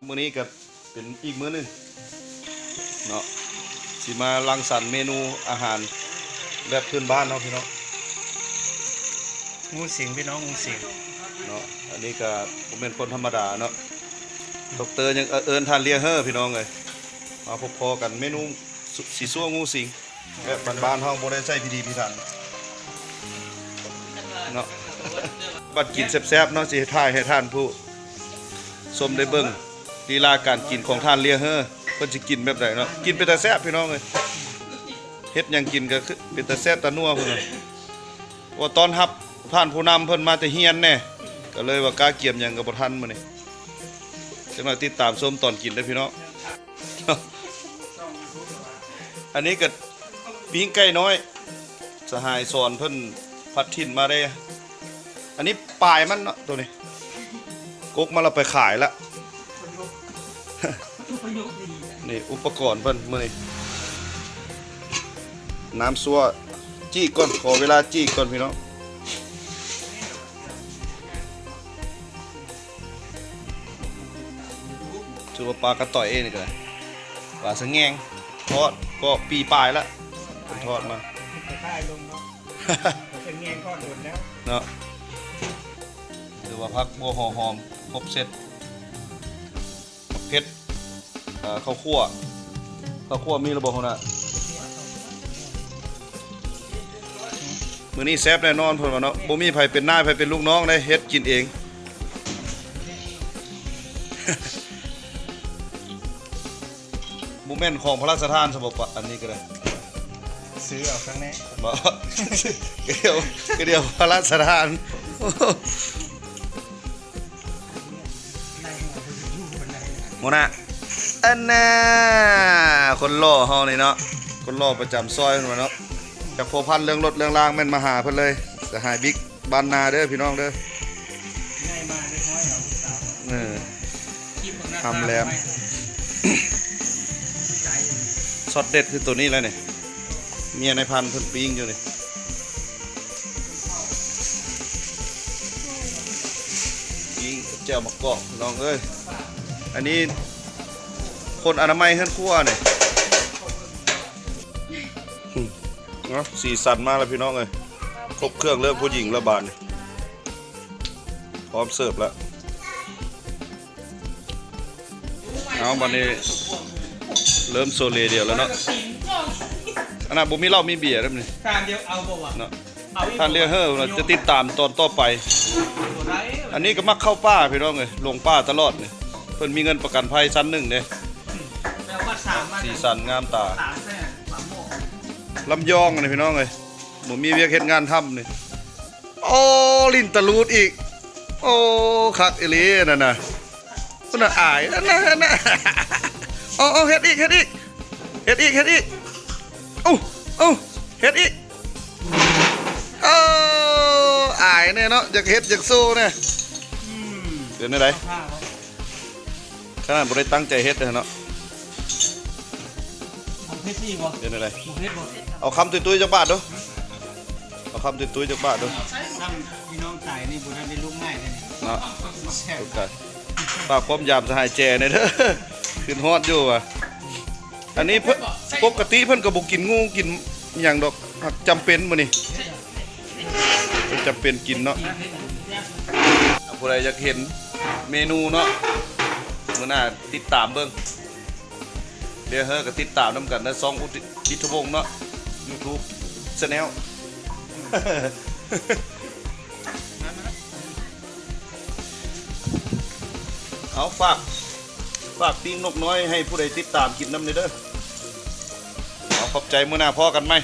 ມື້ນີ້ກໍເປັນອີກມື້ໜຶ່ງເນາະ ຊິມາລັງສັນເມນູອາຫານແບບພື້ນບ້ານເນາະພີ່ນ້ອງ. ງູສິງພີ່ນ້ອງ ງູສິງເນາະ. ອັນນີ້ກໍບໍ່ແມ່ນຄົນທຳມະດາເນາະ ດອກເຕີຍັງເອີ້ນທ່ານເລຍເຮີພີ່ນ້ອງເອີຍ. ມາພົບພໍ້ກັນເມນູສີຊົ່ວງູສິງ ແບບບ້ານໆເຮົາ ບໍ່ໄດ້ໃຊ້ພິຖີພິຖັນເນາະ. ບັດກິນແຊບໆເນາະ ຊິຖ່າຍໃຫ້ທ່ານຜູ້ຊົມໄດ້ເບິ່ງລີລາການກິນຂອງທ່ານເລຍເຮີ ເພິ່ນຊິກິນແບບໃດເນາະ. ກິນເປັນຕາແຊບພີ່ນ້ອງເອີຍ ເຮັດຫຍັງກິນກໍຄືເປັນຕາແຊບຕານົວພຸ້ນນະ. ວ່າຕ້ອນຮັບທ່ານຜູ້ນຳເພິ່ນມາແຕ່ຮຽນແດ່ ກໍເລີຍວ່າກະກຽມຫຍັງກໍບໍ່ທັນມື້ນີ້. ຈັກໜ້ອຍຕິດຕາມຊົມຕອນກິນເດີພີ່ນ້ອງ. ອັນນີ້ກໍປີ້ງໄກ່ນ້ອຍ ສະຫາຍສອນເພິ່ນພັດຖິ່ນມາໄດ້. ອັນນີ້ປາຍມັນເນາະ ໂຕນີ້ ກົກມາແລ້ວໄປຂາຍລະ. ນີ້ອຸປະກອນເພິ່ນມື້ນີ້ ນ້ຳຊົ່ວ ຈີກກ່ອນ ຂໍເວລາຈີກກ່ອນພີ່ນ້ອງ. ຖືວ່າປາກະຕ່ອຍເອງນີ້ກໍໄດ້ ປາສະແງງ ທອດກໍປີປາຍລະ ເພິ່ນທອດມາ ເນາະ. ຖືວ່າຜັກບົວຫົວຫອມຄົບເຊັດ ເຜັດ ເຂົ້າຂົ້ວ ເຂົ້າຂົ້ວມີແລ້ວບໍ່ຫົວໜ້າ? ມື້ນີ້ແຊບແນ່ນອນເພິ່ນວ່າເນາະ. ບໍ່ມີໃຜເປັນນາຍ ໃຜເປັນລູກນ້ອງເດ້ ເຮັດກິນເອງ. ບໍ່ແມ່ນຂອງພະລາຊະທານຊະບໍ່ປະ ອັນນີ້ກໍໄດ້ ຊື້ເອົາຂ້າງໃນ ບໍ່ ກະດຽວ ກະດຽວພະລາຊະທານ. ຫົວໜ້າ ອັນນ່າ ຄົນຫຼໍ່ເຮົານີ້ເນາະ ຄົນຫຼໍ່ປະຈຳຊອຍເພິ່ນວ່າເນາະ. ຈັກພົວພັນເລື່ອງລົດເລື່ອງລາງແມ່ນມາຫາເພິ່ນເລີຍ ສະຫາຍບິກ ບ້ານນາເດີພີ່ນ້ອງເດີ. ເອີ ຫຳແຫຼມ ຊັອດເດັດຄືໂຕນີ້ແຫຼະນີ້ ເມຍນາຍພັນເພິ່ນປີ້ງຢູ່ນີ້ ປີ້ງແຈ່ວໝາກກອກພີ່ນ້ອງເອີຍ. ອັນນີ້ຄົນອະນາໄມເຮືອນຄົວນີ້. ເນາະ ສີສັນມາແລ້ວພີ່ນ້ອງເອີຍ ຄົບເຄື່ອງເລື່ອງຜູ້ຍິງແລ້ວບາດນີ້ ພ້ອມເສີບແລ້ວ. ເອົາ ບາດນີ້ເລີ່ມໂຊເລດຽວແລ້ວເນາະ. ອັນນັ້ນບໍ່ມີເຫຼົ້າມີເບຍເດ້ນີ້ ຈານດຽວເອົາບໍ່ວະ ເນາະ. ທ່ານເລຍເຮີ ຈະຕິດຕາມຕອນຕໍ່ໄປ. ອັນນີ້ກໍມັກເຂົ້າປ່າພີ່ນ້ອງເອີຍ ຫຼົງປ່າຕະຫຼອດນີ້ ເພິ່ນມີເງິນປະກັນໄພຊັ້ນໜຶ່ງເດ້. ສີສັນງາມຕາ ລຳຍອງນີ້ພີ່ນ້ອງເອີຍ ບໍ່ມີວຽກເຮັດງານທຳນີ້. ໂອ້ ຫຼິ້ນຕະລູດອີກ ໂອ້ ຄັກອີ່ຫຼີນັ້ນນະ. ພຸ້ນນະ ອາຍ ນັ້ນນະ ນັ້ນນະ. ເອົາ ເອົາ ເຮັດອີກ ເຮັດອີກ ເຮັດອີກ ເຮັດອີກ. ເອົາ ເອົາ ເຮັດອີກ. ເອີ ອາຍແດ່ເນາະ ຢາກເຮັດຢາກໂຊແດ່. ອືມ ເປັນແນວໃດ? ຂະໜາດບໍ່ໄດ້ຕັ້ງໃຈເຮັດເດ້ເນາະ. ເອົາເຜັດອີກບໍ່? ເປັນແນວໃດ? ບໍ່ເຜັດບໍ່? ເອົາຄຳຕຸ້ຍໆຈັກບາດດູ ເອົາຄຳຕຸ້ຍໆຈັກບາດດູ. ຊ້ຳພີ່ນ້ອງຕາຍນີ້ບໍ່ທັນໄດ້ລຸກງ່າຍເດ້ນີ້ ເນາະ. ແຊບ ໂອເຄ ຝາກຄວາມຢາມສະຫາຍແຈແດ່ເດີ ຄຶດຮອດຢູ່ວ່າ. ອັນນີ້ເພິ່ນ ປົກກະຕິເພິ່ນກໍບໍ່ກິນງູກິນຫຍັງດອກ ຫາກຈຳເປັນມື້ນີ້ ເພິ່ນຈຳເປັນກິນເນາະ. ຜູ້ໃດຢາກເຫັນເມນູເນາະ ມື້ໜ້າຕິດຕາມເບິ່ງ. ເດຍເຮີກໍຕິດຕາມນຳກັນໃນຊ່ອງອຸທິດ ອິດທະວົງເນາະ ຢູທູບແຊນແນວ. ເອົາ ຝາກ ຝາກປີ້ງນົກນ້ອຍໃຫ້ຜູ້ໃດຕິດຕາມກິນນຳແດ່ເດີ. ເອົາ ຂອບໃຈ ມື້ໜ້າພໍ້ກັນໃໝ່.